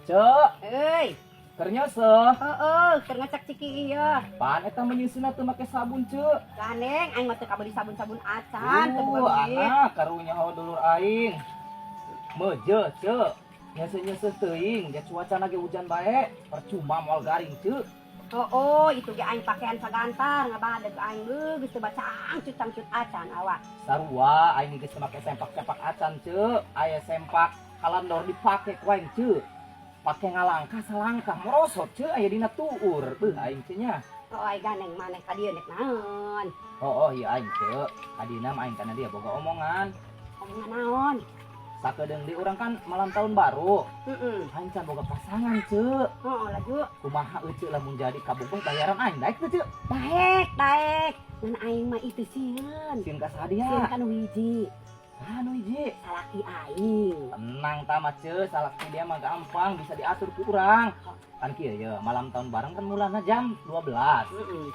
Cek, Euy, keur nyeuseuh. Heeh, keur ngacak ciki ieu. Pan eta mah nyeuseuhna teu make sabun, Cek. Gandeng aing mah teu kabeli sabun-sabun acan, teu boga duit. Anak karunya hawa dulur aing. Meuje, Cek. Nyeuseuh-nyeuseuh teuing, ja cuaca ge hujan bae, percuma moal garing, Cek. Oh, itu ge aing pakaian sagantar ngabadeg aing beuh geus teu bacangcut cangcut acan awak. Sarua aing geus teu make sempak-sempak acan, Cek. Aya sempak kalandor dipake ku aing, Cek. Pake ngalangkah salangkah merosot, Cek, aya dina tuur. Beuh aing teh nya. Oh, ai gandeng maneh ka dieu nek naon? Oh, iya aing, Cek. Kadina mah aing kana dia boga omongan. Omongan naon? Sakedeung di urang kan malam tahun baru. Heeh. Aing can boga pasangan, Cek. Oh, laju. Kumaha euceu lamun jadi kabogoh bayaran aing daek teu, Cek? Daek, daek. Ngan aing mah itu sieun. Sieun ka saha dia? Sieun ka nu hiji. Anu hiji. Salaki aing. Tenang tama, Cek, salaki dia mah gampang bisa diatur ku urang. Kan kieu ye, malam tahun bareng kan mulana jam 12. Heeh.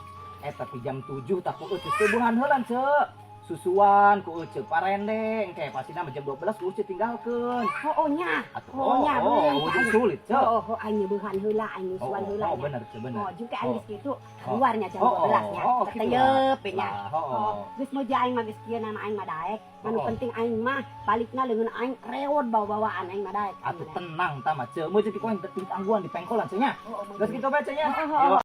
Eh, tapi jam 7 tak ku euceu subuhan heula, Cek. Susuan ku euceu parendeng, kayak pasti nama jam 12 ku euceu tinggalkeun. Oh, nya. Atuh, Oh, nya, oh, bener. oh, sulit, Cek. Oh, aing nyeubehan heula, aing Oh, nyusuan oh, heula. oh, Nya. bener, Cek, bener. Oh, juga aing Oh. geus kitu keluarnya jam Oh, 12 nya. oh, gitu lah. Teteyeup nya. Lah, oh. Oh, geus moja aing mah geus kieu nama aing mah daek. Anu Oh. penting aing mah balikna leungeun aing rewot bawa-bawaan aing mah daek. Atuh tenang tama, Cek. Mau jadi ku aing tangguhan di pengkolan, Cek, nya. Oh, Geus kitu bae, Cek, nya. Oh. Yo.